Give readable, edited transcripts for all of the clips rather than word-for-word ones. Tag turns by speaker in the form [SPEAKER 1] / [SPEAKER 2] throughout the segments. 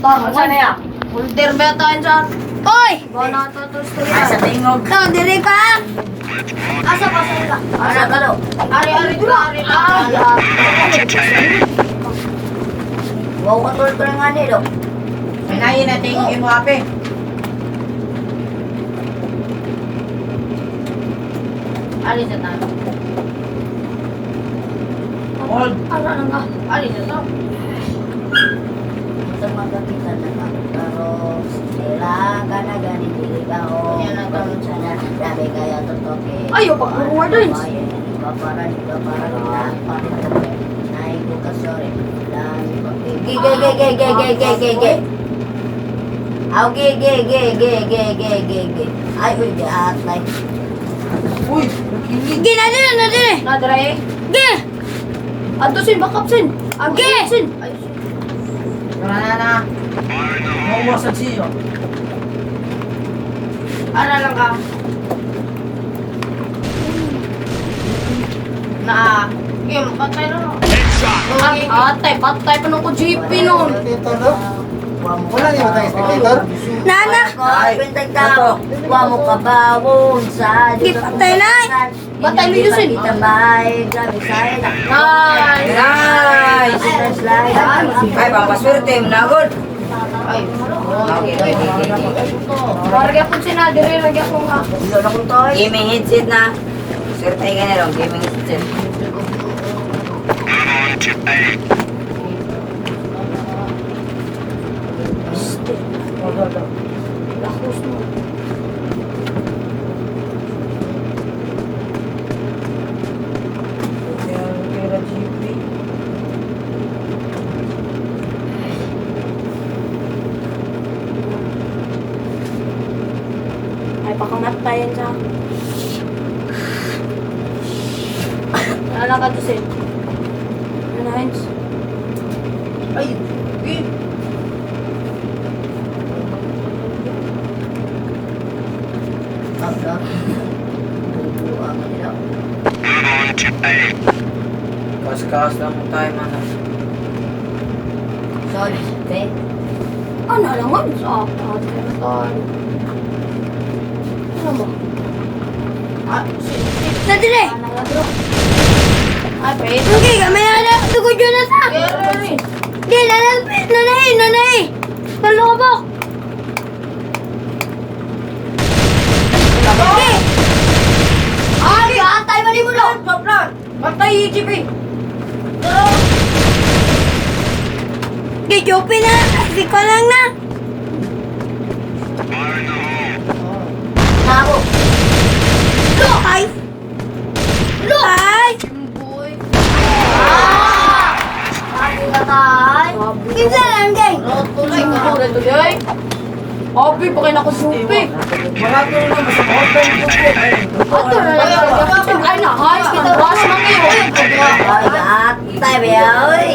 [SPEAKER 1] Asa na ya?
[SPEAKER 2] Folder ba tayo sa?
[SPEAKER 3] Oy!
[SPEAKER 2] Wala to to story.
[SPEAKER 1] Ay, sa tingog.
[SPEAKER 3] No, diri ka!
[SPEAKER 2] Asa pa sa ka?
[SPEAKER 1] Asa ka do?
[SPEAKER 2] Ari ari dura ari.
[SPEAKER 1] Wow, ka tol nga ni do. Pinayin na tingog imo ape.
[SPEAKER 2] Ari sa tayo.
[SPEAKER 1] Old.
[SPEAKER 3] Ara na nga.
[SPEAKER 2] Ari sa to.
[SPEAKER 1] Sa mga kita na ka. Pero sila ka na gani dili ba o. Sana grabe kayo totoke.
[SPEAKER 3] Ay, yung pag-forward din.
[SPEAKER 1] Para di ba para para Nay ko ka sorry. Dami ko. Ge ge ge ge ge ge ge ge ge. Aw ge ge ge ge ge ge ge ge. Ay uy di atay.
[SPEAKER 4] Uy, nakilig.
[SPEAKER 3] Gi, na diri, na diri!
[SPEAKER 2] Na dre.
[SPEAKER 3] Gi!
[SPEAKER 2] Adto sin bakap sin.
[SPEAKER 3] Gi!
[SPEAKER 2] Sin.
[SPEAKER 4] Wala na na. Mauwasan siyo.
[SPEAKER 2] Ara lang ka. Na. Game patay na.
[SPEAKER 3] Headshot!
[SPEAKER 2] Atay, patay pa nung ko GP nun.
[SPEAKER 5] Spectator, no? Wala niyo ba tayong spectator?
[SPEAKER 3] Nana!
[SPEAKER 1] Ay, tao. Wa mo kabawon sa
[SPEAKER 3] Gi, patay na!
[SPEAKER 2] Batay ni Yusin.
[SPEAKER 1] Kita bay, grabe sa ila.
[SPEAKER 2] Nice.
[SPEAKER 4] Nice! Ay, pampaswerte mo na gud.
[SPEAKER 2] Ay,
[SPEAKER 4] Okay.
[SPEAKER 2] Warga po sina, dire lagi ako nga.
[SPEAKER 1] Wala na kong toy.
[SPEAKER 4] Gaming headset na. Swerte ka na ron, gaming headset.
[SPEAKER 2] Lakos mo.
[SPEAKER 3] Ay, pakamatayan sa...
[SPEAKER 2] Ano ka to sin?
[SPEAKER 3] Ano, Hens?
[SPEAKER 2] Ay, eh.
[SPEAKER 1] Abla. Bubuha ka nila.
[SPEAKER 4] Kas-kas lang mo tayo, man.
[SPEAKER 1] Sorry, be.
[SPEAKER 3] Ano lang man? Sa atay na tayo. Ano ba?
[SPEAKER 2] Ah, sin.
[SPEAKER 3] Na diri!
[SPEAKER 2] Ano nga bro? Ay, pwede.
[SPEAKER 3] Okay, gamay na dugo dyan na sa!
[SPEAKER 2] Gary.
[SPEAKER 3] Di, nanay, nanay, nanay! Talo ka ba? Okay!
[SPEAKER 1] Ay, atay ba ni mo lang?
[SPEAKER 2] Patay GP.
[SPEAKER 3] Di, Jopi na! Di ko lang na!
[SPEAKER 1] Nako.
[SPEAKER 3] Lo! Ay! Lo! Ay!
[SPEAKER 2] Boy.
[SPEAKER 1] Ako ka tay.
[SPEAKER 3] Kinsa lang, gay!
[SPEAKER 2] Tuloy ka na tuloy. Abi, bakit ako supi?
[SPEAKER 4] Wala to na, basta open ko po.
[SPEAKER 2] Ato na lang. Ay, na, hay. Wash man kayo.
[SPEAKER 1] Ay, atay ba oy.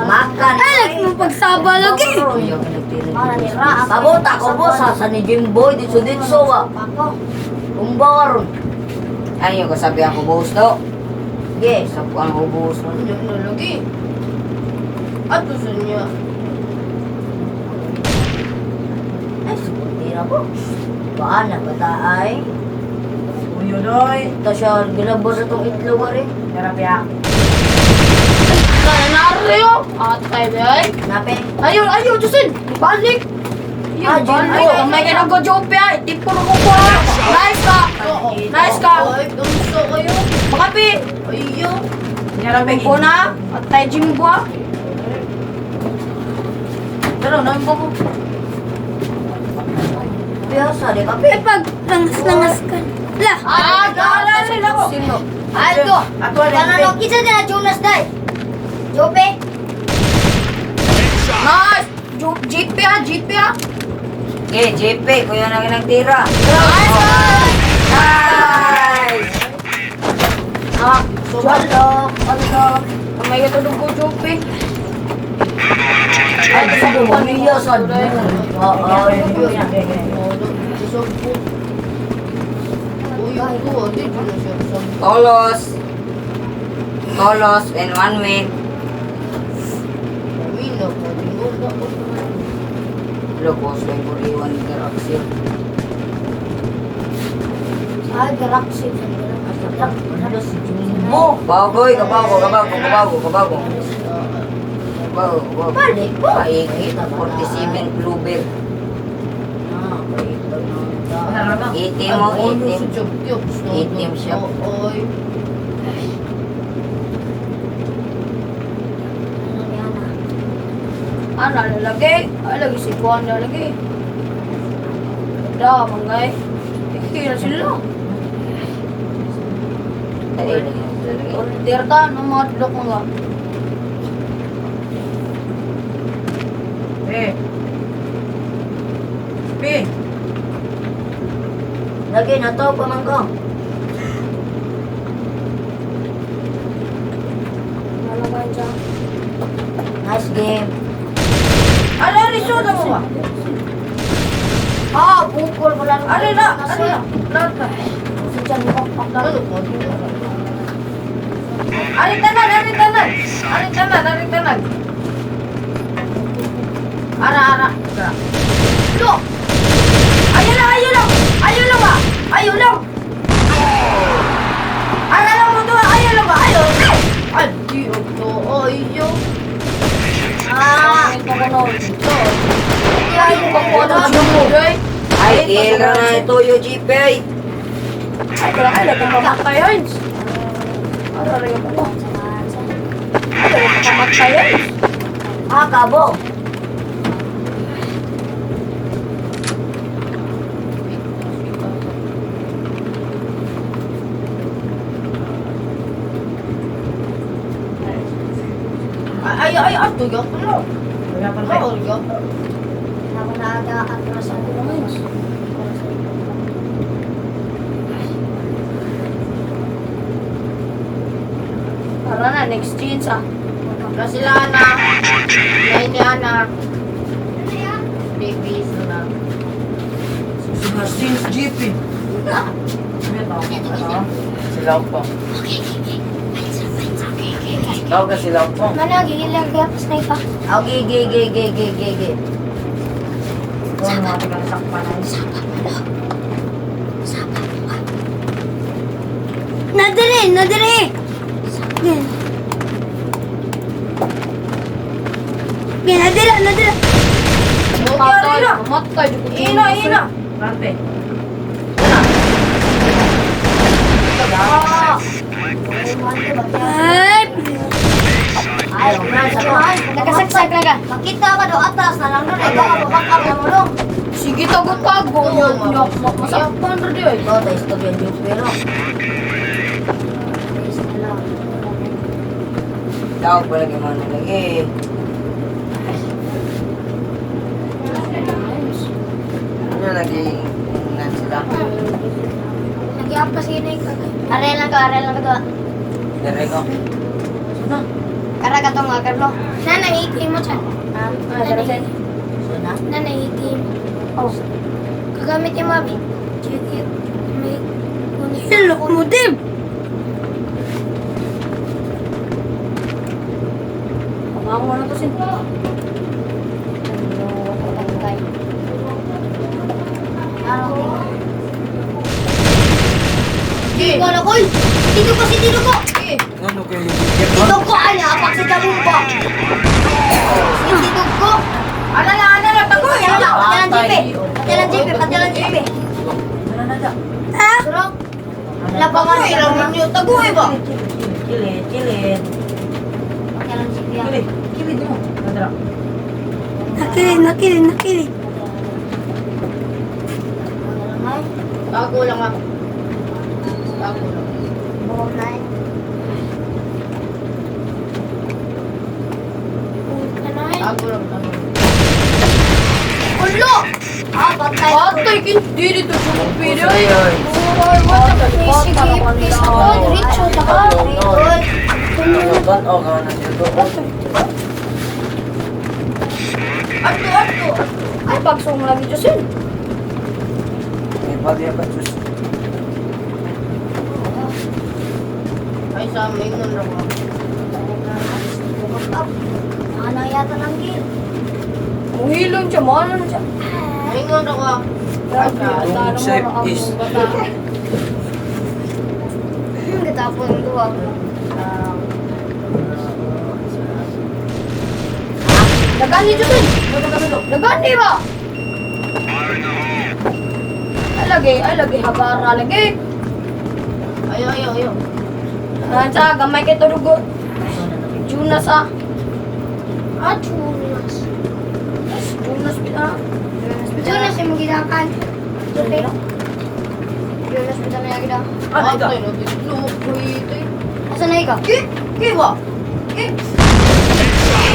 [SPEAKER 1] Makan.
[SPEAKER 3] Ay, lagi mo pagsaba lagi!
[SPEAKER 1] Pabuta ko po sa ni Jimboy dito dito wa. Umbar.
[SPEAKER 4] Ay, yung kasabi ako buhos to.
[SPEAKER 1] Ge.
[SPEAKER 4] Sa po ang ubuhos mo.
[SPEAKER 2] Ano na lagi? Ato sa niya.
[SPEAKER 1] Ay, sukunti na po. Baan na bata ay.
[SPEAKER 4] Uy,
[SPEAKER 1] Ito siya, gilabos na itong itlog rin.
[SPEAKER 4] Terapya.
[SPEAKER 2] Nanaryo. Atay, bay.
[SPEAKER 1] Nape.
[SPEAKER 2] Ayun, ayun, Justin. Balik.
[SPEAKER 1] Ah,
[SPEAKER 2] Ayun, balik.
[SPEAKER 1] Jimbo.
[SPEAKER 2] Kamay ka ng gojope, ay. Tipo na kukuha. Nice ka. Nice ka. Makapi. Ayun.
[SPEAKER 4] Terapya.
[SPEAKER 2] Ko na. Atay, Jimbo. ah. Pero, namin ba mo?
[SPEAKER 1] Piyasa, di kape.
[SPEAKER 3] Ay, pag langas-langas ka. La!
[SPEAKER 2] Ah, gala sila ko.
[SPEAKER 1] Sino? Ay, ito.
[SPEAKER 4] Ato na.
[SPEAKER 1] Ano, kinsa na Jonas day? Jope?
[SPEAKER 2] Nice. GP ah, GP ah.
[SPEAKER 4] Okay, JP, kuya na nagtira.
[SPEAKER 2] Nice.
[SPEAKER 4] Nice!
[SPEAKER 2] Ah,
[SPEAKER 1] Walo, walo.
[SPEAKER 2] kamay ka tulog ko, Jope.
[SPEAKER 1] Ay, sa bumamiya sa Oo.
[SPEAKER 4] Tolos. Tolos in 1 week. Locos lang ko iwan interaction.
[SPEAKER 3] Ay, galaxy.
[SPEAKER 4] Mo! Bagoy, kabago, kabago, kabago, kabago. Kabago, kabago.
[SPEAKER 1] Balik po.
[SPEAKER 4] Paigi, 47 Bluebird.
[SPEAKER 1] Ah, paita na.
[SPEAKER 4] Itim mo, itim. Itim siya.
[SPEAKER 2] Oy. Ana lalagay. Ay, lagi si Juan lalagay. Da, mangay. Ikira sila.
[SPEAKER 4] Ay, lagi, lagi.
[SPEAKER 2] Order ta, no mga dulok mga.
[SPEAKER 4] Eh. P.
[SPEAKER 1] Lagi na to pa man ko. Nice game.
[SPEAKER 2] Ano, ano, suda mo ba?
[SPEAKER 3] Ah, bukol. Wala na.
[SPEAKER 2] Ano na? Ano na? Lahat na.
[SPEAKER 3] Si Jan
[SPEAKER 2] Ano ko? Ari tanan, ari tanan. Ari tanan, ari tanan. Ara, ara. Ara. Lo! Ayaw lang, ayaw lang! Ayaw lang ba? Ayaw lang! Ara lang mo to, ayaw lang ba? Ayaw! Ay, di ito, ayaw.
[SPEAKER 1] Ah,
[SPEAKER 2] Ay,
[SPEAKER 4] Ay, kila na ito yung GP.
[SPEAKER 2] Ay, wala ka, wala kang pamatay, Heinz. Ara, ara, yung pa. Ay, wala kang pamatay, Heinz.
[SPEAKER 1] ah, kabo.
[SPEAKER 2] Ay, ay, ay, ato, yung pala. Wala pa yung
[SPEAKER 3] Ako naaga-atras ako naman.
[SPEAKER 2] Tara na, next chance ah. Wala sila na. Lain ni Ana. Baby, so na.
[SPEAKER 4] Since GP. Sila pa. Tawag ka sila pa.
[SPEAKER 3] Mana, gigil lang kaya pas na ipa.
[SPEAKER 1] Okay, ge, ge, ge, ge, ge, ge.
[SPEAKER 3] Nadere, nadere! Gin. Gin, nadere, nadere.
[SPEAKER 2] Matay, matay. Ina, ina.
[SPEAKER 3] Ay!
[SPEAKER 1] Ay, Franz, ako.
[SPEAKER 3] Nakasaksak lang ka.
[SPEAKER 1] Makita ka do atas na lang doon. Ay, baka baka ka mo dong.
[SPEAKER 2] Sige, tago-tago. Masakpan rin eh.
[SPEAKER 1] Ito, tayo istorya yung pero.
[SPEAKER 4] Tawag pa lagi mga nalagi. Ano lagi nan sila?
[SPEAKER 3] Nagyampas yun ay kagay. Arel lang ka, arel lang ka to.
[SPEAKER 4] Dire ko.
[SPEAKER 3] Kara ka to nga, Carlo. Nana, itim mo siya.
[SPEAKER 1] Ah, So na.
[SPEAKER 3] Nana, itim. Oh. Kagamit yung mabi. Check it. May... Hello, kumudim!
[SPEAKER 2] Pamango na to sin.
[SPEAKER 3] Dito ko na, koy! Dito ko, si Tito ko!
[SPEAKER 4] Ano kayo yung GP?
[SPEAKER 3] Tito ko, ay, apak sa jabong ko! Si Tito ko!
[SPEAKER 2] Ana na, ana na, tago.
[SPEAKER 3] Pati lang, pati lang jeep eh. Pati lang jeep eh, pati lang jeep eh. Ha? Surok? Lapangan
[SPEAKER 2] Tago, ilang ninyo. Tago, eh ba?
[SPEAKER 4] Chile, chile.
[SPEAKER 3] Pati lang jeep yan.
[SPEAKER 4] Chile, chile mo. Nadra.
[SPEAKER 3] Nakilig, nakilig, nakilig.
[SPEAKER 2] Tago lang ah. Tago lang. Tago lang, tago lang.
[SPEAKER 3] Ulo! Ah, patay.
[SPEAKER 2] Patay, hindi dito sumupili.
[SPEAKER 4] Ay, ay.
[SPEAKER 3] Sige, please ako. Diretso, taka.
[SPEAKER 4] Ano o ka na dito?
[SPEAKER 2] Ato, ato.
[SPEAKER 3] Ay, pagsong lagi Josin.
[SPEAKER 4] May pagya pa sus.
[SPEAKER 2] Ay, sa amin nun lang.
[SPEAKER 3] Ano yata ng gil?
[SPEAKER 2] Muhilon siya, maano na siya.
[SPEAKER 1] Ingon ako.
[SPEAKER 4] Itong safe is.
[SPEAKER 3] Katapon ang duha.
[SPEAKER 2] Nagani dyan. Nagani ba? Ay lagi, ay lagi, habara lagi.
[SPEAKER 1] Ayo, ayo, ayo.
[SPEAKER 2] Sa gamay kay turugo. Jonas ah.
[SPEAKER 3] Ah, Jonas.
[SPEAKER 2] Jonas bita.
[SPEAKER 3] Jonas yung gidakan. Okay. Jonas bita na gida.
[SPEAKER 4] Ah, ikaw.
[SPEAKER 1] Ay, no, kuy.
[SPEAKER 3] Asa na ikaw?
[SPEAKER 2] Ki, ki ba? Ki.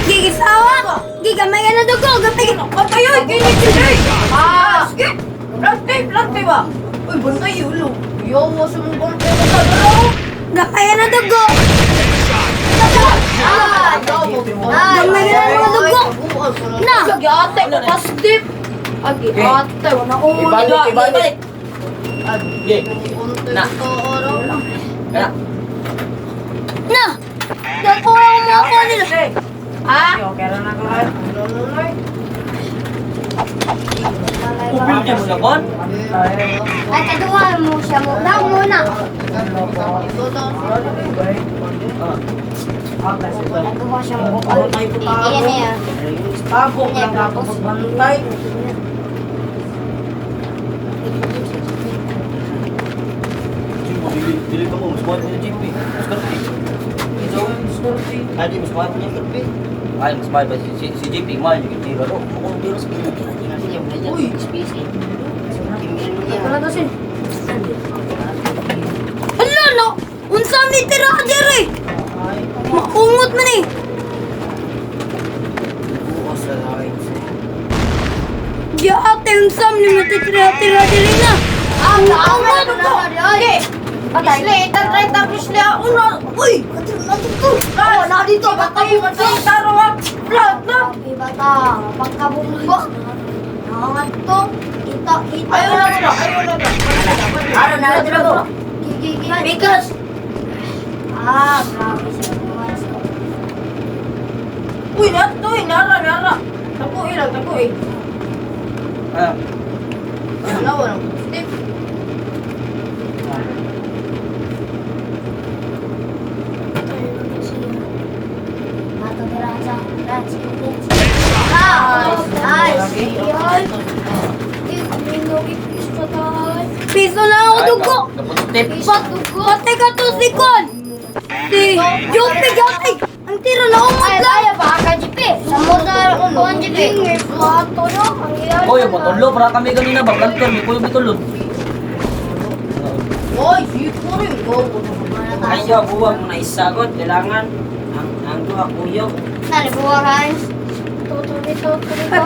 [SPEAKER 3] Gigisawa! Gigamay ka na dugo! Gamay ka!
[SPEAKER 2] Patay oy, kini kini. Ah, sige. Plante, plante ba? Uy, bantay ulo.
[SPEAKER 1] Yo, wasa mong bantay
[SPEAKER 2] ko sa dulo.
[SPEAKER 3] Gamay ka na dugo!
[SPEAKER 1] Ah,
[SPEAKER 3] Gamay ka na dugo! Na!
[SPEAKER 2] Lagi ate, pasdip. Agi ate, wala ko.
[SPEAKER 4] Ibalik, ibalik. Ye.
[SPEAKER 1] Na.
[SPEAKER 4] Na.
[SPEAKER 3] Na! Nakuha mo ako nila!
[SPEAKER 2] Ah?
[SPEAKER 4] Upil niya mo na kon.
[SPEAKER 3] Ay, kaduha mo siya mo. Daw muna! Kaduha siya mo. Iyan niya.
[SPEAKER 2] Tago lang ako pagbantay.
[SPEAKER 4] Dili dili ka mo mas mahal niya GP. Mas karpi. Ay, di mas mahal niya karpi. Ay, mas mahal ba si GP mahal niya tira ro. Kung tira sa kita tira tira.
[SPEAKER 1] Uy, space eh.
[SPEAKER 2] Wala to sin.
[SPEAKER 3] Hala no! Unsa mi tira ka diri? Maungot man eh!
[SPEAKER 4] Bukas sa lain.
[SPEAKER 3] Di ate, unsa mi matitira-tira diri na! Ang ungot ko!
[SPEAKER 2] Okay. Patay. Isle, tantray tapos isle. Uno. Uy,
[SPEAKER 3] Oh, na dito,
[SPEAKER 2] patay, patay, taro ah. Flat na.
[SPEAKER 3] Bata, pagkabumbo. Nangangat to. Kita, kita.
[SPEAKER 2] Ayaw na na, ayaw na na.
[SPEAKER 1] Ara, nara dira ko.
[SPEAKER 3] Gigi, gigi.
[SPEAKER 1] Because
[SPEAKER 3] Ah, grabe siya. Bukas to.
[SPEAKER 2] Uy, nato, uy, nara, nara. Tapuin lang, tapuin.
[SPEAKER 4] Ah.
[SPEAKER 1] Wala, walang step.
[SPEAKER 3] Ato, tira, sa, sa, Ah, nice. Yan. Piso na ako dugo.
[SPEAKER 4] Naputip.
[SPEAKER 3] Patay ka to si Kon. Si Jopi, Jopi. Ang tira na umat lang. Ay, baka ka GP. Samot na kuan GP. Plato no. Ang iyan.
[SPEAKER 4] Oy, matulo para kami ganina ba kantor mi kuyo mitulog.
[SPEAKER 1] Oy, ko rin. Go.
[SPEAKER 6] Ayaw, buwag mo na isagot. Kailangan ang duha kuyog.
[SPEAKER 3] Nani buwa guys. Tuto dito, tuto.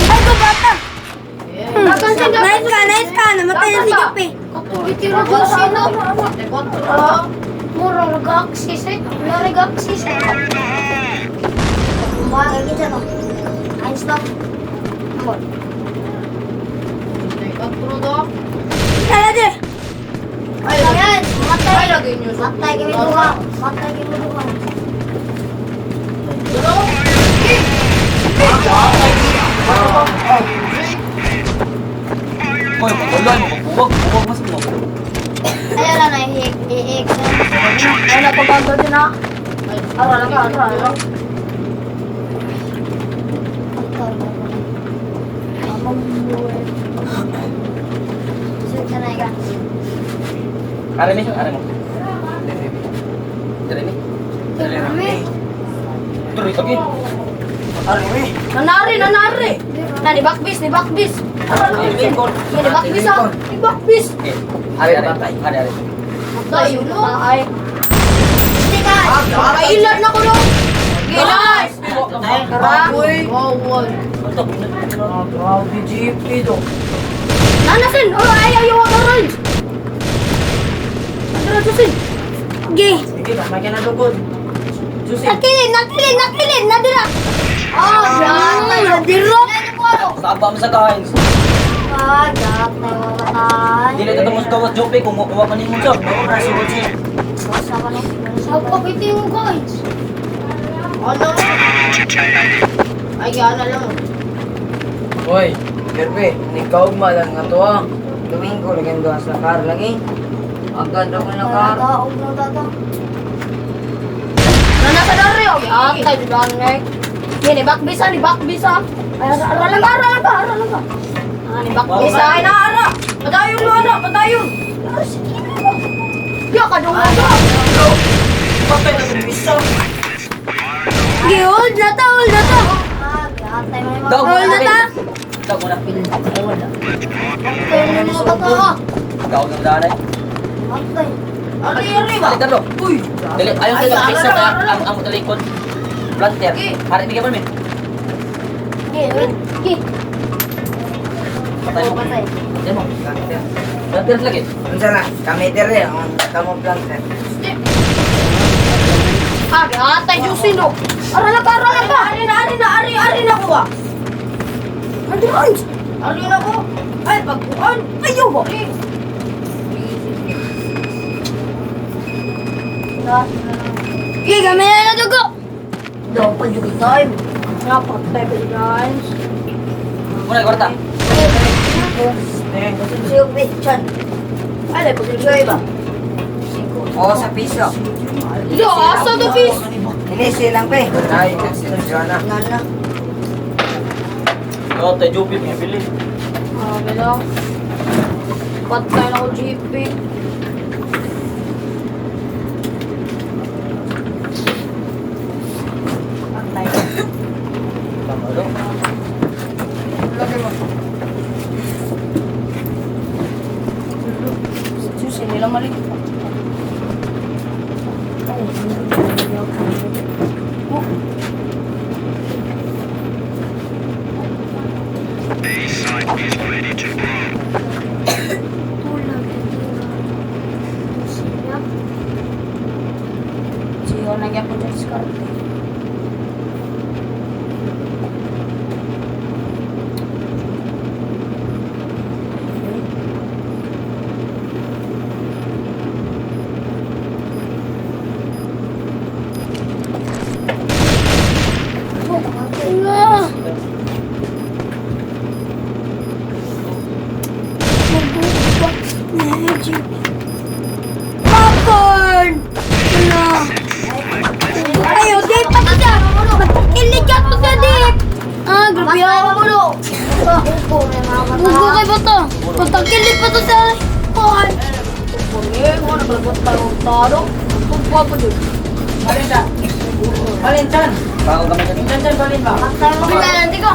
[SPEAKER 3] Ay, ko bata. Nice ka, nice ka. Namatay na si Jopi. Tiro ko sino. Mura nag-axis eh. Mura nag-axis eh. Kumbaga, kita no. Ay, stop. Amor. Tara dito. Ayan, matay. Matay kami duha. Matay kami duha.
[SPEAKER 4] Oy, matulo mo buwag, buwag mas mo.
[SPEAKER 3] Ayaw lang na ihik, ihik.
[SPEAKER 2] Ay, napabago din ah. Ara lang, ara lang.
[SPEAKER 3] Sud ka na ika.
[SPEAKER 4] Are mi, are mo. Are mi.
[SPEAKER 3] Kami.
[SPEAKER 4] Tuloy kagi. Are mi.
[SPEAKER 2] Nanari, nanari. Na, ni backbeat, ni backbeat. Ara lang.
[SPEAKER 4] Are mi kon.
[SPEAKER 2] Ni backbeat ah. Ni backbeat.
[SPEAKER 4] Are are are are.
[SPEAKER 3] Tayo no. Ay. Hindi ka.
[SPEAKER 2] Kailan na ko no. Gilas. Tara.
[SPEAKER 1] Wow, wow.
[SPEAKER 6] Grabe, GP do.
[SPEAKER 2] Nanasin. Oh, ay, ayaw ang orange. Tara, Justin.
[SPEAKER 3] Gi.
[SPEAKER 6] Sige, kamay ka na dugod. Susi.
[SPEAKER 3] Nakilin, nakilin, nakilin, nadira. Ah, nadira.
[SPEAKER 4] Saba mo sa kain.
[SPEAKER 3] Ah, gatay mamatay.
[SPEAKER 4] Dili ka tamos kawas Jope kung makuha ka nimo job. No, ra sugod siya.
[SPEAKER 3] Basta ka na. Magpapiti mo guys.
[SPEAKER 1] Ano?
[SPEAKER 2] Ay, gana lang.
[SPEAKER 6] Hoy, Kirby, nikaugma lang nga to ah. Domingo lagi ang sa car lagi. Agad ako na car.
[SPEAKER 3] Taog na tata.
[SPEAKER 2] Na nasa dari oh. Atay dudan eh. Ni bakbisa ni bakbisa. Ay ara ara lang ara lang ka, ara lang ka. Ah, ni bakbisa ay na ara. Padayon mo ara, padayon. Ara sige na. Ya kadung ka.
[SPEAKER 6] Patay na itong bisa.
[SPEAKER 3] Sige, hold na ta, hold na ta.
[SPEAKER 1] Ah, gatay mo
[SPEAKER 4] Daw
[SPEAKER 3] Hold na ta.
[SPEAKER 4] Daw mo na.
[SPEAKER 1] Ay, wala.
[SPEAKER 3] Patay mo mga bata ka.
[SPEAKER 4] Daw ng daan eh.
[SPEAKER 3] Patay.
[SPEAKER 2] Ari ari ba?
[SPEAKER 4] Dali, Carlo.
[SPEAKER 2] Uy.
[SPEAKER 4] Dali, ayaw
[SPEAKER 2] Ay,
[SPEAKER 4] sa'yo.
[SPEAKER 2] ara,
[SPEAKER 4] Pisa
[SPEAKER 2] ara, ara.
[SPEAKER 4] ang amo talikod. Planter. Hari, bigyan mo namin.
[SPEAKER 3] Sige, wait. Sige.
[SPEAKER 4] Patay mo.
[SPEAKER 1] Patay.
[SPEAKER 4] Patay mo.
[SPEAKER 6] Planter.
[SPEAKER 4] Planter lagi.
[SPEAKER 6] Unsa na? Kami dire ang kamo planter.
[SPEAKER 2] Ah, atay juicy no. Ara lang ka, ara lang ka. Ari na, ari na, ari, ari na ko ah. Ari Ari na ko. Ay, pagkuan. Ayaw ba?
[SPEAKER 3] Sige, gamay na na dugo.
[SPEAKER 1] Daw pa jud time.
[SPEAKER 2] Napatay pa guys.
[SPEAKER 4] Muna, kwarta.
[SPEAKER 1] Siyo Chan.
[SPEAKER 2] Ay, pag
[SPEAKER 1] Siyo ba?
[SPEAKER 6] Oo, sa piso.
[SPEAKER 2] Yo, asa to bis?
[SPEAKER 6] Inisi lang pe. Ay, nagsensyo na.
[SPEAKER 1] Nana.
[SPEAKER 4] Oh, tayo Jupi, pinabili.
[SPEAKER 2] Ah, wala. Patay na ako GP. Patay.
[SPEAKER 4] Tama daw.
[SPEAKER 2] Diyos, hindi lang mali. Siyo, nagyapon sa diskarte.
[SPEAKER 3] Nga. Magic. Popcorn! Ano? Ay, okay pa to siya! Iligat mo sa dip! Ah, grabe
[SPEAKER 1] Patay
[SPEAKER 3] ako.
[SPEAKER 1] mo no. Upo may mga bata.
[SPEAKER 3] Bugo kay ba to? Patakilid pa to sa... Popcorn!
[SPEAKER 2] Eh, mo na pala taro taro. Tugpa pa dun.
[SPEAKER 6] Balin ta. Balin chan.
[SPEAKER 4] Bago kami sa
[SPEAKER 6] Chan chan balin ba?
[SPEAKER 1] Patay mo.
[SPEAKER 3] Wala lang, di ko.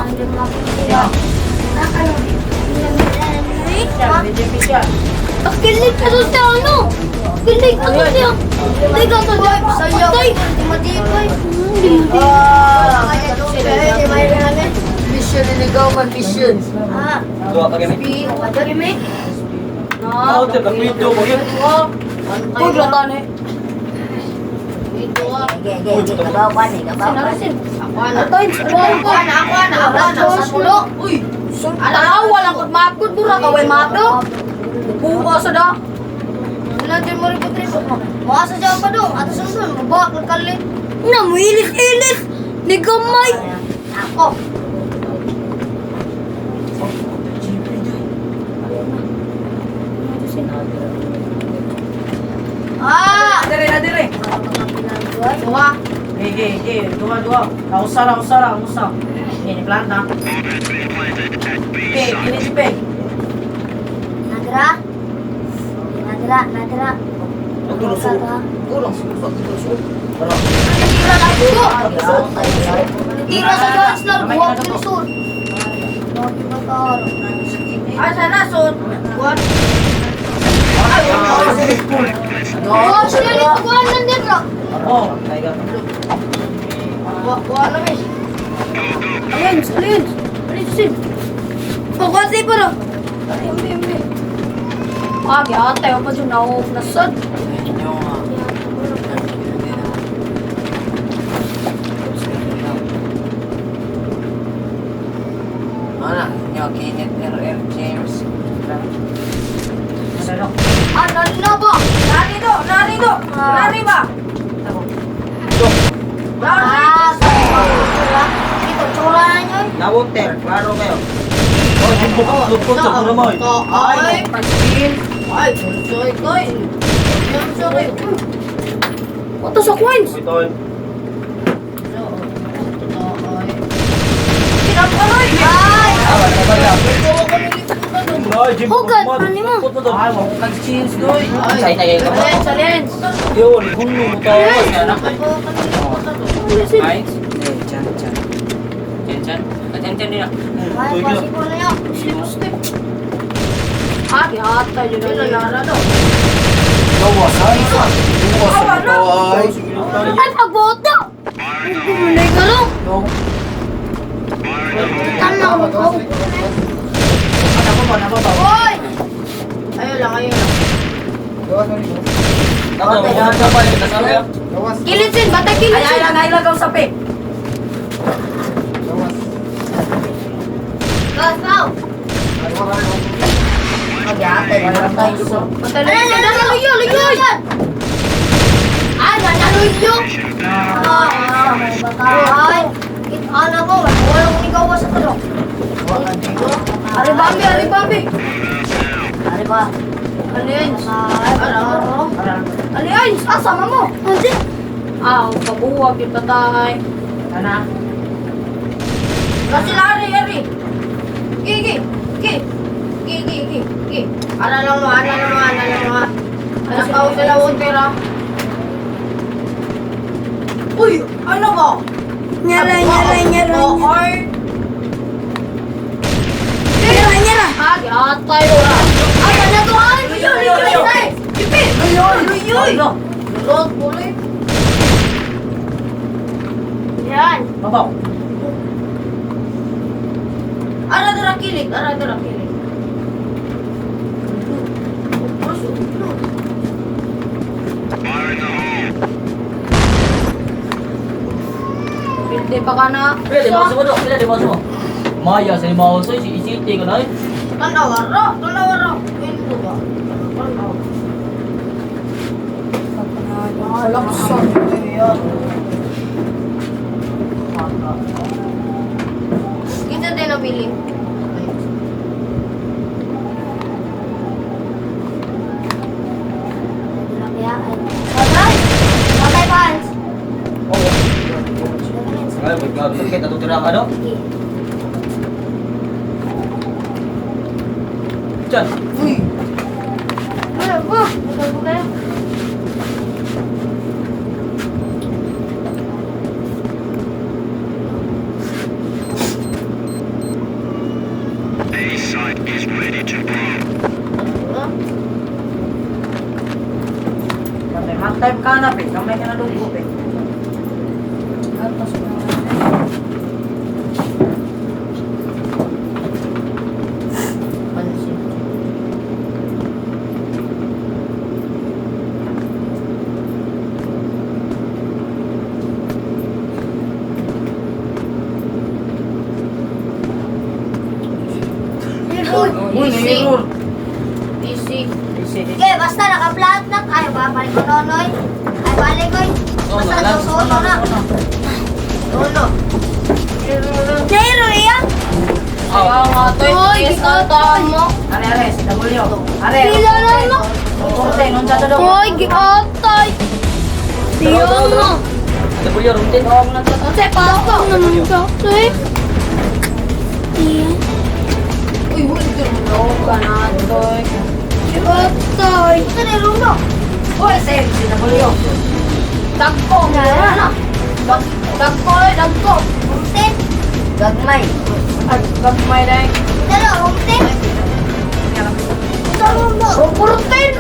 [SPEAKER 6] Chan, BJP chan.
[SPEAKER 3] Pakilig pa to sa ano? Kilig pa to siya. Di ka to siya.
[SPEAKER 1] Sayo.
[SPEAKER 3] Patay!
[SPEAKER 1] Di matipay.
[SPEAKER 3] Hindi mo
[SPEAKER 1] Ah, kaya di may namin.
[SPEAKER 2] Mission niligaw man mission.
[SPEAKER 1] Ah,
[SPEAKER 4] Duha pa kami.
[SPEAKER 1] pi.
[SPEAKER 3] Kami?
[SPEAKER 4] Oh, tayo video mo yun.
[SPEAKER 2] Uy, lata na eh.
[SPEAKER 1] Ge ge ge kabaw ka ni kabaw ka.
[SPEAKER 2] Ako na. Ako na, ako na, ako na. Sa pulo. Uy, tanawa lang kung makod mura ka way mato. Buka sa da.
[SPEAKER 1] Wala dyan mo rin po trip. Maasa dyan pa dong. Ato sundon. Mabak ng kali.
[SPEAKER 3] Na, mo ilis-ilis! Ni gamay!
[SPEAKER 1] Ako. Ah!
[SPEAKER 6] Dire na dire.
[SPEAKER 1] Duha.
[SPEAKER 6] Ge ge duha duha. Usara usara usa. Ini planta. Pe, kini si pe.
[SPEAKER 1] Nadra. Nadra, nadra.
[SPEAKER 4] Kurang siguro. Kurang.
[SPEAKER 1] Tira na po. Tira sa Jones lang. Buwag yung sur.
[SPEAKER 2] Asa na so? What?
[SPEAKER 3] Oh, siya ni pagkuhan lang din, bro.
[SPEAKER 6] Oh, kay ka.
[SPEAKER 2] Wa na miss. Alins, alins. Alins, alins.
[SPEAKER 3] Pagkuhan sa'yo, bro.
[SPEAKER 2] Ay, ambi, ambi. Ah, giatay ako pa dyan na nasad.
[SPEAKER 6] Ana, nyo Kenneth R.R. James. Ano?
[SPEAKER 2] Ah, nari na ba? Nari do, nari do. Nari ba? Nari.
[SPEAKER 1] Ah, so. Ito,
[SPEAKER 3] Basura na yun.
[SPEAKER 4] Na-water, klaro kayo. Oh, lupot, lupot sa kuramay.
[SPEAKER 1] Ay,
[SPEAKER 6] Pag-spin.
[SPEAKER 1] ay, sorry koy. Sorry.
[SPEAKER 2] Wato sa coins.
[SPEAKER 4] Ito.
[SPEAKER 2] Pinapanoy.
[SPEAKER 3] Ay!
[SPEAKER 4] Ah, wala ba yan? Ay, Jim,
[SPEAKER 3] Hugot,
[SPEAKER 4] put
[SPEAKER 3] ano mo?
[SPEAKER 4] Put mo doon.
[SPEAKER 6] Ay, wala kang chins, doy.
[SPEAKER 4] Ay, tayo ka ba?
[SPEAKER 2] Challenge, challenge.
[SPEAKER 4] Yun, gulo mo tawas na anak.
[SPEAKER 6] Ay, eh, chan, chan.
[SPEAKER 4] Chan chan. Chan chan din ah.
[SPEAKER 3] Ay, pasiko na yun.
[SPEAKER 2] Slip, slip. Ah, gihatay yun na lang.
[SPEAKER 5] Gawas ay. Gawas ay.
[SPEAKER 3] Ay, pagboto! Gumulay ka ro. Tanaw ko.
[SPEAKER 6] Ano ba, ano ba?
[SPEAKER 3] Hoy!
[SPEAKER 1] Ayun lang, ayun lang.
[SPEAKER 5] Gawas mo dito.
[SPEAKER 4] Ako, sa pa kasama ya.
[SPEAKER 5] Gawas.
[SPEAKER 2] Kilitsin, bata
[SPEAKER 6] Ay, ay
[SPEAKER 2] kilitsin.
[SPEAKER 6] lang, ay lang, sa pe.
[SPEAKER 5] Gawas.
[SPEAKER 3] Gas, pao.
[SPEAKER 1] Magyatay, matay so.
[SPEAKER 2] Bata na yun. Luyo, luyo.
[SPEAKER 3] Ay, nanaluyo. Ay, kita na ko. Wala kong ikaw sa tulog.
[SPEAKER 2] Ari Bambi, Ari Bambi.
[SPEAKER 1] Ari ba?
[SPEAKER 2] Alliance.
[SPEAKER 3] Ay, ano?
[SPEAKER 2] Alliance, ah, sama mo.
[SPEAKER 3] Hindi.
[SPEAKER 2] Ah, pabuwag yung patay.
[SPEAKER 6] Ana.
[SPEAKER 1] Kasi ari, ari. Gigi, gi. Gi, gi, gi, gi. Ara lang mo, ara lang mo, ara lang mo. Nakaw sa lawon pera. Uy, ano ba?
[SPEAKER 3] Nyara, nyara, nyara, nyara.
[SPEAKER 1] Ay,
[SPEAKER 3] Nyara, nyara.
[SPEAKER 2] Ah, gihatay ora.
[SPEAKER 3] Ay, ano to? Ay,
[SPEAKER 2] Luyo, luyo, luyo. Jipi.
[SPEAKER 6] Luyo, luyo.
[SPEAKER 1] lulot, buloy.
[SPEAKER 3] Yan.
[SPEAKER 4] Babaw.
[SPEAKER 1] Ara dara kilig, ara dara kilig.
[SPEAKER 2] Pilde pa ka na.
[SPEAKER 4] Pila di mo do, pila di mo mo. Maya sa lima sa si isiti ko na.
[SPEAKER 1] Tanaw ara, tanaw ara. Kwento ba? Tanaw.
[SPEAKER 2] Laksan.
[SPEAKER 1] Kita din nabili.
[SPEAKER 3] Patay. Patay, Pans.
[SPEAKER 4] Oo. Ay, my God, sakit natutira ka no? Chan.
[SPEAKER 1] Uy,
[SPEAKER 3] Ano ba? Ano ba kayo?
[SPEAKER 6] Kamay, mag-time ka na, pe. Kamay ka na dugo, pe.
[SPEAKER 1] Pansin.
[SPEAKER 6] Uy,
[SPEAKER 1] Easy.
[SPEAKER 6] error.
[SPEAKER 1] Easy.
[SPEAKER 6] Easy.
[SPEAKER 3] Okay, basta naka-flat na. Ay, babalik ko nonoy. Ay, balik ko. Basta susuot na.
[SPEAKER 1] Uno.
[SPEAKER 3] Zero, iya.
[SPEAKER 2] Kaya nga to,
[SPEAKER 3] Uy,
[SPEAKER 2] yes na tamo.
[SPEAKER 6] Are, are, si W. Are,
[SPEAKER 3] Pila na mo.
[SPEAKER 6] Korte, nun sa tulog.
[SPEAKER 3] Uy, giatay. Siyo mo.
[SPEAKER 4] W routine.
[SPEAKER 3] Kasi pato. Naman ka. Eh. Iya.
[SPEAKER 2] Uy, uy, tulog ka na to.
[SPEAKER 3] Giatay. Ito na runo.
[SPEAKER 6] Uy, save, si W.
[SPEAKER 2] Dagko.
[SPEAKER 3] Ano?
[SPEAKER 2] Dagko, eh, dagko.
[SPEAKER 3] Umtin.
[SPEAKER 1] Gagmay.
[SPEAKER 2] Ay, gagmay na eh.
[SPEAKER 3] Dalo, umtin. Ito runo.
[SPEAKER 2] Purutin.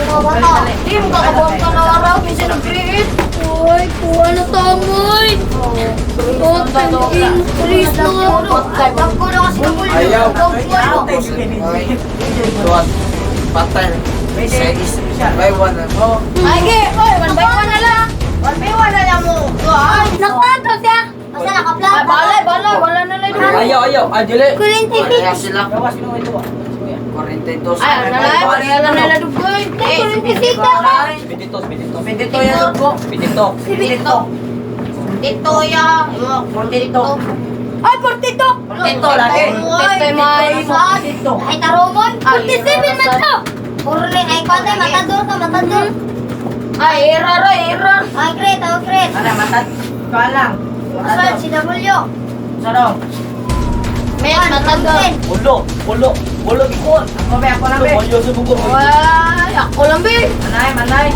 [SPEAKER 3] Bata.
[SPEAKER 2] Di mo kakabuang ka na araw, minsan nag-create.
[SPEAKER 3] Uy, kuha na tamoy. Oh, increase na. Dagko na kasi
[SPEAKER 5] Ayaw.
[SPEAKER 6] Tuwan.
[SPEAKER 5] Patay.
[SPEAKER 6] Pwede.
[SPEAKER 5] By one.
[SPEAKER 6] Oh.
[SPEAKER 2] Ay, ge, oy, one by one na lang.
[SPEAKER 1] One by one na lang mo. Ay,
[SPEAKER 3] Nakato siya. Basta
[SPEAKER 2] Ay,
[SPEAKER 3] nakaplata.
[SPEAKER 2] balay, balay, wala na lang.
[SPEAKER 4] Ayaw, ayaw. Ay, dili.
[SPEAKER 3] Kurente
[SPEAKER 5] sila.
[SPEAKER 6] Gawas, sino ito ba? Kuya.
[SPEAKER 5] 42.
[SPEAKER 2] Ay, ano na lang, pareha lang nila dugoy.
[SPEAKER 3] Kurente sita ka.
[SPEAKER 4] 22, 22.
[SPEAKER 6] 22 yan, dugo.
[SPEAKER 4] 22.
[SPEAKER 1] Dito. Dito ya.
[SPEAKER 6] 42.
[SPEAKER 3] Ay, 42!
[SPEAKER 6] 42 lagi.
[SPEAKER 2] Tete may.
[SPEAKER 6] 42.
[SPEAKER 3] Ay, tarumon! 47 man to!
[SPEAKER 1] Urle, ay kwante, matador ka, matador.
[SPEAKER 2] Ay, error, ay, error.
[SPEAKER 1] Ay, crit, oh, crit.
[SPEAKER 6] Ana matad. Kuan lang.
[SPEAKER 1] Asal, si W.
[SPEAKER 6] Saro.
[SPEAKER 2] May matador.
[SPEAKER 4] Ulo, ulo, ulo gikuan.
[SPEAKER 6] Ako be, ako lang be.
[SPEAKER 4] Ulo, sa bugo.
[SPEAKER 2] Ay, ako lang be.
[SPEAKER 6] Manay, manay.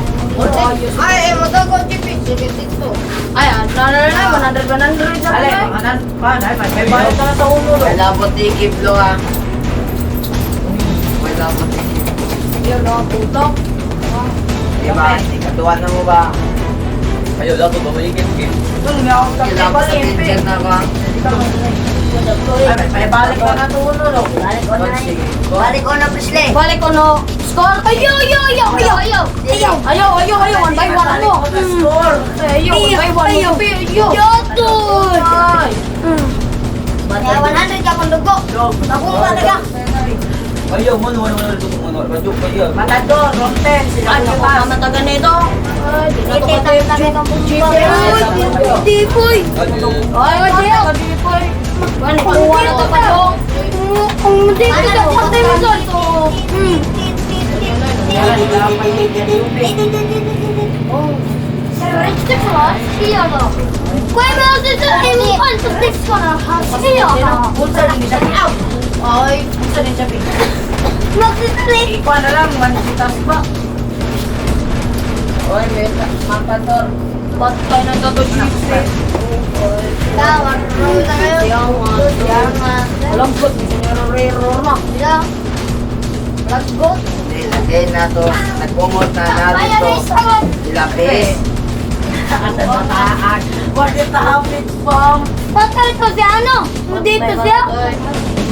[SPEAKER 1] Ay, eh, matador, GP. 72.
[SPEAKER 2] Ay, ano na na, 100, 100 na
[SPEAKER 6] Ale,
[SPEAKER 2] be.
[SPEAKER 6] manan. Kuan, ay, may balik ka na sa ulo. do.
[SPEAKER 1] Wala po tikip, lo, ah. Wala po tikip.
[SPEAKER 2] Yun, no, putok.
[SPEAKER 6] Di ba? Katuwa na mo ba?
[SPEAKER 4] Ayo, dato ba may game game.
[SPEAKER 6] Tol, may akong
[SPEAKER 1] Kailangan ko sa picture na ako, ah.
[SPEAKER 6] Ay, may balik ka na sa ulo. do.
[SPEAKER 1] Balik ko na. Balik ko na, Presley.
[SPEAKER 2] Balik ko no. Score.
[SPEAKER 3] Ayaw, ayaw, ayaw, ayaw!
[SPEAKER 2] Ayaw,
[SPEAKER 3] Ayaw!
[SPEAKER 2] ayaw, ayaw, ayaw. One by one mo.
[SPEAKER 6] Balik ko na score.
[SPEAKER 2] Ayaw, one by one.
[SPEAKER 3] Ayaw.
[SPEAKER 2] Be, ayaw.
[SPEAKER 3] Yotoy!
[SPEAKER 2] Ay.
[SPEAKER 1] Kaya 100 ka pang dugo. Ako ba talaga?
[SPEAKER 4] Ayo, man wala wala ito man. Radyo kayo.
[SPEAKER 6] Matador, Ronten, sila
[SPEAKER 2] Ano ko mamatagan nito? Ay, di na to
[SPEAKER 1] Ite,
[SPEAKER 2] katay.
[SPEAKER 1] tabi kang
[SPEAKER 2] GP.
[SPEAKER 3] Di, boy!
[SPEAKER 4] Ayo.
[SPEAKER 2] Ay, ay, ay. Ano, kuha na to pa dong.
[SPEAKER 3] Ang hindi ko patay mo sol.
[SPEAKER 6] Unsa din siya?
[SPEAKER 2] Ay,
[SPEAKER 6] Unsa din siya? Ikuan na lang, mansitas ba?
[SPEAKER 1] Oy, may matador.
[SPEAKER 2] patay na to to GP. Alam ko, error na.
[SPEAKER 1] Nilagay na to. Nag-umot na natin to. Ilapis.
[SPEAKER 6] Bakit tahapit pam?
[SPEAKER 3] Patay to si ano? Dito siya.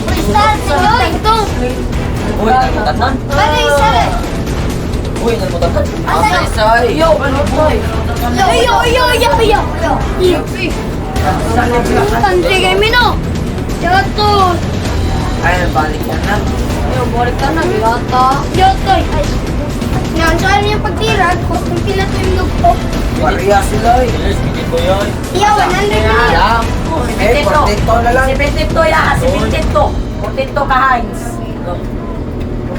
[SPEAKER 3] Freestyle si Joy.
[SPEAKER 4] Uy, nalmutatan. Uy, nalmutatan.
[SPEAKER 1] Asay, soy.
[SPEAKER 6] Yo, ano to?
[SPEAKER 3] Ayo, ayo, ayo, ayo. Tanti kay Mino. Yotoy.
[SPEAKER 1] Ay, balik ka na.
[SPEAKER 2] Ayaw, balik ka na, yata.
[SPEAKER 3] Yotoy. Ngayon, saan yung pagtira? Kung pila to yung lugpo.
[SPEAKER 5] Pareha sila eh.
[SPEAKER 4] Yes, bigyan ko yan.
[SPEAKER 3] Iya, 100 na.
[SPEAKER 1] Alam.
[SPEAKER 5] Eh, 42 na lang.
[SPEAKER 6] 72 ya, 72. 42 ka Heinz. 42 ka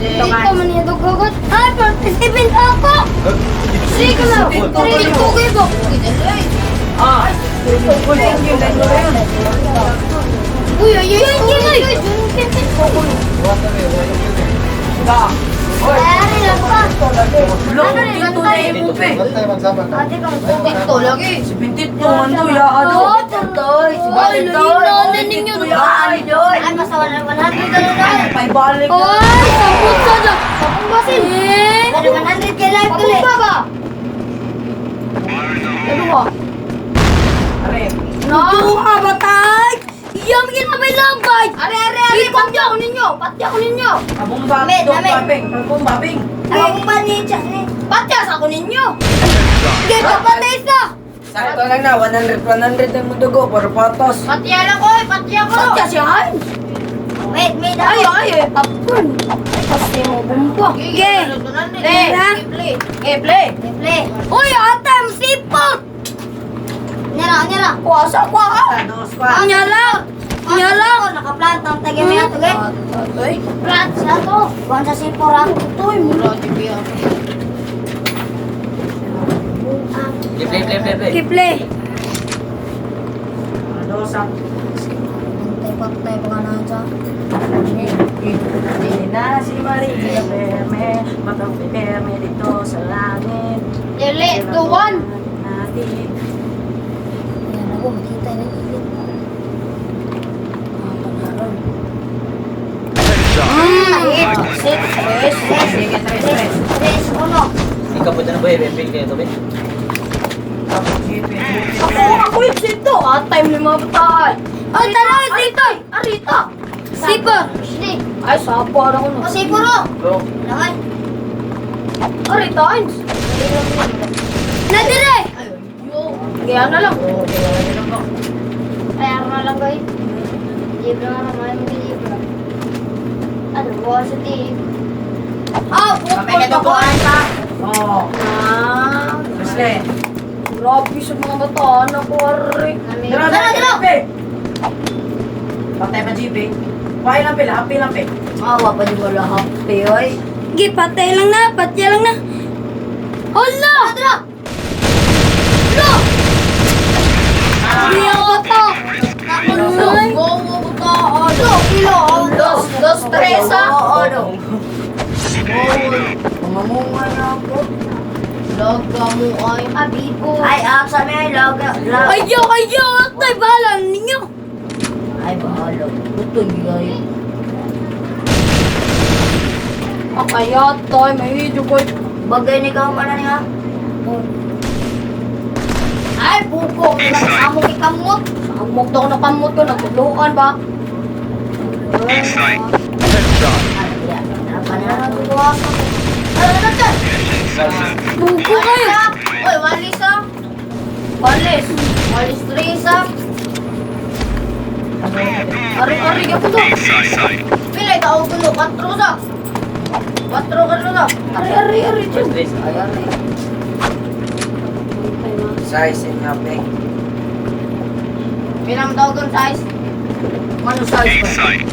[SPEAKER 3] Dito man niya dugogot. Ay, 47 ako. Sige na. 32 kayo.
[SPEAKER 6] Ah, thank you, thank you.
[SPEAKER 3] Uy, ay, ay, ay, ay, ay.
[SPEAKER 6] Ba.
[SPEAKER 3] Ay, lang pa.
[SPEAKER 6] Lo, 42 na imo pe.
[SPEAKER 5] Bantay, magsama ka.
[SPEAKER 2] Dito lagi.
[SPEAKER 6] 72 man to ya ano.
[SPEAKER 3] Ay, lunin na ninyo.
[SPEAKER 6] Ay,
[SPEAKER 1] Ay, basta 100 ka na lang.
[SPEAKER 6] May balik na.
[SPEAKER 3] Ay, sabot sa dyan. Basin. Eh,
[SPEAKER 1] 100 ka live tuloy.
[SPEAKER 2] Pabumba ba? Ano ba?
[SPEAKER 6] Are.
[SPEAKER 2] No?
[SPEAKER 3] Duha ba tay? Iyam ginabay lambay.
[SPEAKER 2] Are, are, are. Pati ako ninyo. Pati ako ninyo.
[SPEAKER 6] Abong ba?
[SPEAKER 1] Dami, dami.
[SPEAKER 6] Babing, abong babing.
[SPEAKER 1] Ako ba ni Chan ni?
[SPEAKER 2] Pati ako ninyo.
[SPEAKER 3] Gito patay sa.
[SPEAKER 6] Sakto lang na, 100, 100 ang mudugo, para patos.
[SPEAKER 2] Pati ako, eh. Pati ako. Pati siya, Heinz.
[SPEAKER 1] Wait, wait.
[SPEAKER 2] Ay, ay, ay. Popcorn. Ay, kasi mo bumba.
[SPEAKER 3] Ge.
[SPEAKER 2] Play.
[SPEAKER 3] Tara.
[SPEAKER 2] Play. Eh, play.
[SPEAKER 1] Play.
[SPEAKER 3] Uy, ate, sipot.
[SPEAKER 1] Nyara, nyara.
[SPEAKER 2] Kuwasa, kuha.
[SPEAKER 6] Dos pa.
[SPEAKER 3] Nyala. Nyala.
[SPEAKER 1] Nakaplanta ang tagay may ato, eh.
[SPEAKER 2] Ay,
[SPEAKER 1] Plant sa to. Buwan sa sipora.
[SPEAKER 2] toy. Mura, di ba?
[SPEAKER 4] Play, play, play, play, play.
[SPEAKER 3] Kiple.
[SPEAKER 6] Dos ang.
[SPEAKER 1] Patay, patay, baka na siya.
[SPEAKER 6] Hindi na si Maria Berme, matang perme dito sa langit.
[SPEAKER 2] Dili, 2-1.
[SPEAKER 6] Natin.
[SPEAKER 1] Ayan ako, makita ng ilin.
[SPEAKER 2] Six, tres.
[SPEAKER 6] Sige, tres, tres.
[SPEAKER 1] Tres, uno.
[SPEAKER 4] Ikaw pa dyan ba eh, pil kayo to, be?
[SPEAKER 6] GP, GP.
[SPEAKER 2] Ako, ako yung sito. Ah, time lima batay.
[SPEAKER 3] Oh, tara, sipot.
[SPEAKER 2] Arita.
[SPEAKER 3] Sipot.
[SPEAKER 1] Sige.
[SPEAKER 2] Ay, sapo ako
[SPEAKER 1] O,
[SPEAKER 2] na.
[SPEAKER 1] siporo.
[SPEAKER 6] Go.
[SPEAKER 1] Lakay.
[SPEAKER 2] Arita, Heinz.
[SPEAKER 3] Nadire.
[SPEAKER 2] Kaya na lang.
[SPEAKER 1] Kaya na lang, guys. Libre nga naman, mag-libre. Ano, buwan sa team.
[SPEAKER 2] Ah,
[SPEAKER 6] Kami
[SPEAKER 2] pukol
[SPEAKER 6] ka
[SPEAKER 2] pa ko.
[SPEAKER 6] ka. Oo.
[SPEAKER 2] Ah,
[SPEAKER 6] Presley.
[SPEAKER 2] grabe sa mga bataan ako, arre.
[SPEAKER 6] Dara,
[SPEAKER 1] Dara,
[SPEAKER 6] dara,
[SPEAKER 1] dara.
[SPEAKER 6] GP. Patay pa GP. Pahay lang pila, happy lang pe.
[SPEAKER 1] Awa pa di wala happy oy.
[SPEAKER 3] Gi, patay lang na, patay lang na. Hala!
[SPEAKER 2] Tara!
[SPEAKER 3] Lo! Di ako to. Ay.
[SPEAKER 2] Go, go, go, go, kilo, dos, dos, tres, ah.
[SPEAKER 1] Oo, ano. Mamunga na ako.
[SPEAKER 2] Laga mo ay.
[SPEAKER 3] Abigo.
[SPEAKER 1] Ay, ah, sa may laga, laga.
[SPEAKER 3] Ayaw, ayaw, atay, bahala ninyo.
[SPEAKER 1] Ay, bahala. Ito, gay.
[SPEAKER 2] Akaya toy, may video ko.
[SPEAKER 1] Bagay ni ka pala niya.
[SPEAKER 2] Ay, buko. Amo kay kamot. Amok daw na kamot ko, nagtuluan ba?
[SPEAKER 1] Ay, ya. Apa na?
[SPEAKER 3] Buko kayo.
[SPEAKER 2] Oy, walis ah. Walis. Walis tres ah. Ari, ari, ako to. Pila ikaw tulo, kwatro sa. Kwatro ka sa. Ari, ari, ari.
[SPEAKER 4] First race.
[SPEAKER 1] Ay, ay.
[SPEAKER 6] Size in happy.
[SPEAKER 2] Pila mo tawag size?
[SPEAKER 1] Mano size pa?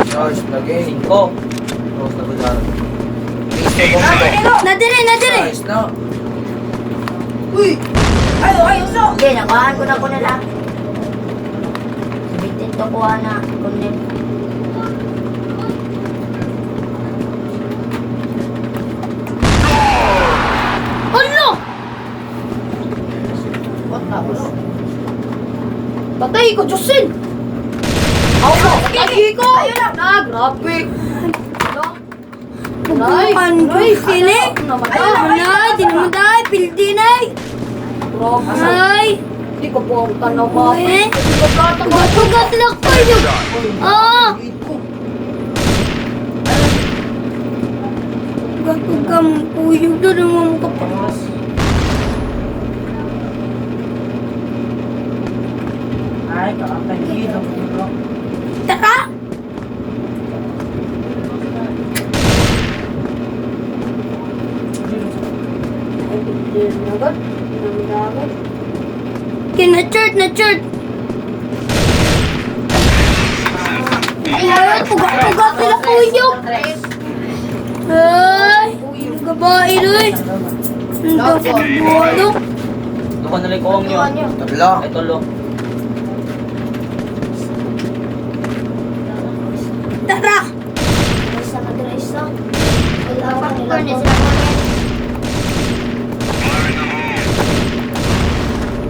[SPEAKER 5] Size lagi.
[SPEAKER 4] Cinco. Dos na gudaro.
[SPEAKER 5] Piso bongko.
[SPEAKER 3] Nadire, nadire.
[SPEAKER 5] Size no.
[SPEAKER 6] Uy! Ayo, ayo, so!
[SPEAKER 1] Okay, nakuhaan ko na ko nila. Sabitin to kuha na. Kunin.
[SPEAKER 3] Hala!
[SPEAKER 2] Patay ko, Jocelyn! Ako, lagi ko! Ayun na! Grabe!
[SPEAKER 3] Bukuan ko sila. Ay, di naman dahil, pildi na.
[SPEAKER 2] Grabe.
[SPEAKER 3] Ay,
[SPEAKER 2] Hindi ko po ang tanaw ba?
[SPEAKER 3] eh. Tugas na kayo. Ah! Tugas mo kuyog doon naman ka pa.
[SPEAKER 6] Ay, kaantay dito.
[SPEAKER 3] Tara! Okay, na-chart, na-chart. Ay, tugas sila kuyog. Ay, ang gabae doy. Ang gabae.
[SPEAKER 4] Duka na lang kuwang nyo.
[SPEAKER 5] Tabla.
[SPEAKER 4] Ay, tulo.
[SPEAKER 3] Tara!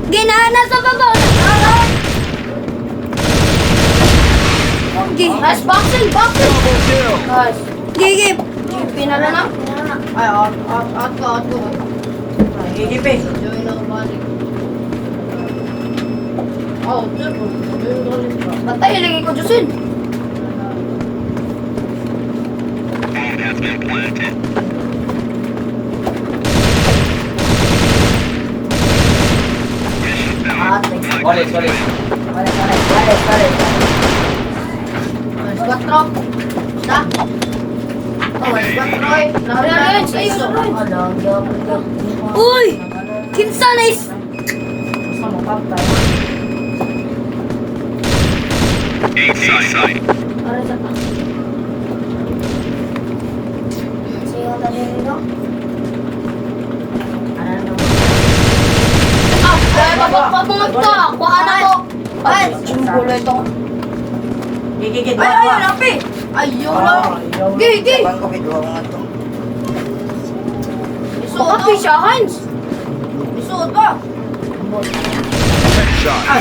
[SPEAKER 3] Ginana sa baba. Gi,
[SPEAKER 2] Nice boxing, boxing! Nice.
[SPEAKER 3] gi, gi.
[SPEAKER 2] GP na lang ah. Ay, out, out, out ko, out ko.
[SPEAKER 6] GGP.
[SPEAKER 2] Join ako balik. Oh, join balik. Patay, lagi ko, Jocelyn.
[SPEAKER 1] Ate.
[SPEAKER 4] Walis, walis.
[SPEAKER 1] Wala, wala, wala, wala.
[SPEAKER 2] Nice, kwatro. Sa? Oh, nice, kwatro eh. Nari, sa'yo,
[SPEAKER 1] Wala, gyapon.
[SPEAKER 3] Uy! Kinsa na is...
[SPEAKER 6] Basta mo patay.
[SPEAKER 1] Ano
[SPEAKER 2] Ah, kaya mabagpabungag ka. Kuha na ko. Ay, jumbo ito.
[SPEAKER 6] GGG,
[SPEAKER 2] Ay,
[SPEAKER 6] duwa,
[SPEAKER 2] ay,
[SPEAKER 6] duwa.
[SPEAKER 2] lapi. Ayaw lang. Gi, gi.
[SPEAKER 6] Bang ko, duwa ko nga to.
[SPEAKER 2] Isuot pa siya, Hans. Isuot ba?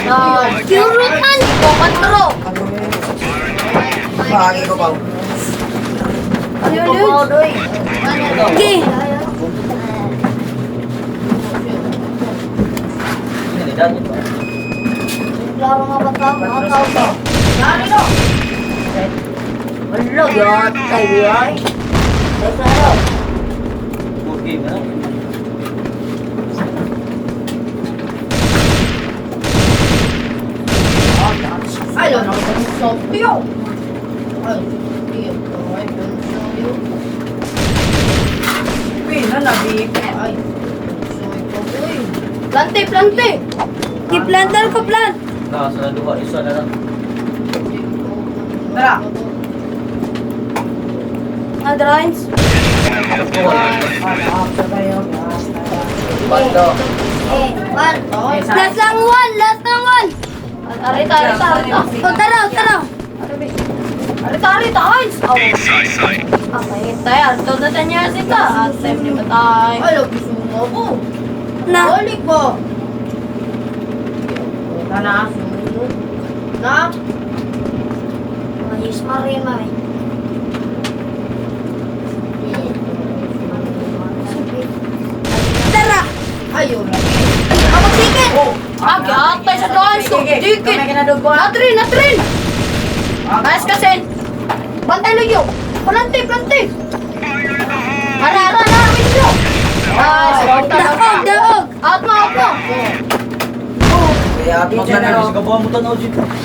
[SPEAKER 2] Ah,
[SPEAKER 3] Kurutan!
[SPEAKER 2] Patro.
[SPEAKER 6] Bahagi ko ba?
[SPEAKER 2] Ano yun?
[SPEAKER 1] Doy.
[SPEAKER 3] Gi.
[SPEAKER 4] Hindi na dyan.
[SPEAKER 1] Klaro nga ba tao? Mga tao ba?
[SPEAKER 2] Ano no?
[SPEAKER 1] Wala, yatay ay. Ay, saro.
[SPEAKER 4] Good game, ano?
[SPEAKER 2] Ay, ano? Sopyo. Ay, tiyo. Ay, bunso
[SPEAKER 6] Pina na, BP.
[SPEAKER 2] Ay, bunso ito. Uy. Plante, plante.
[SPEAKER 3] Gi, plantar ko, plant.
[SPEAKER 4] Nasa na duha, isa na lang.
[SPEAKER 6] Tara.
[SPEAKER 3] Ah, drawings.
[SPEAKER 6] Bando.
[SPEAKER 3] Eh, one. Last lang one, last lang one.
[SPEAKER 2] Arita, arita, arita.
[SPEAKER 3] O, tara, tara.
[SPEAKER 2] Arita, arita, Heinz. Oh. Okay, tayo. Arito na tanya sita. At time ni patay.
[SPEAKER 1] Ay, lagi sumo ko.
[SPEAKER 3] Na.
[SPEAKER 1] Balik ko.
[SPEAKER 6] Tara.
[SPEAKER 1] Na?
[SPEAKER 3] Ayos, marima eh. Tara.
[SPEAKER 1] Ayun.
[SPEAKER 3] Kapagsikit.
[SPEAKER 2] Ah, giatay sa drawings ko. Dikit. Natrin, natrin. Nice kasi. Bantay luyo. Plante, plante. Ara, ara, ara. Window. Nice.
[SPEAKER 3] Daog, daog.
[SPEAKER 2] Out mo, out mo.
[SPEAKER 6] Kaya,
[SPEAKER 4] Pag na, kabuhan mo tanaw, JP.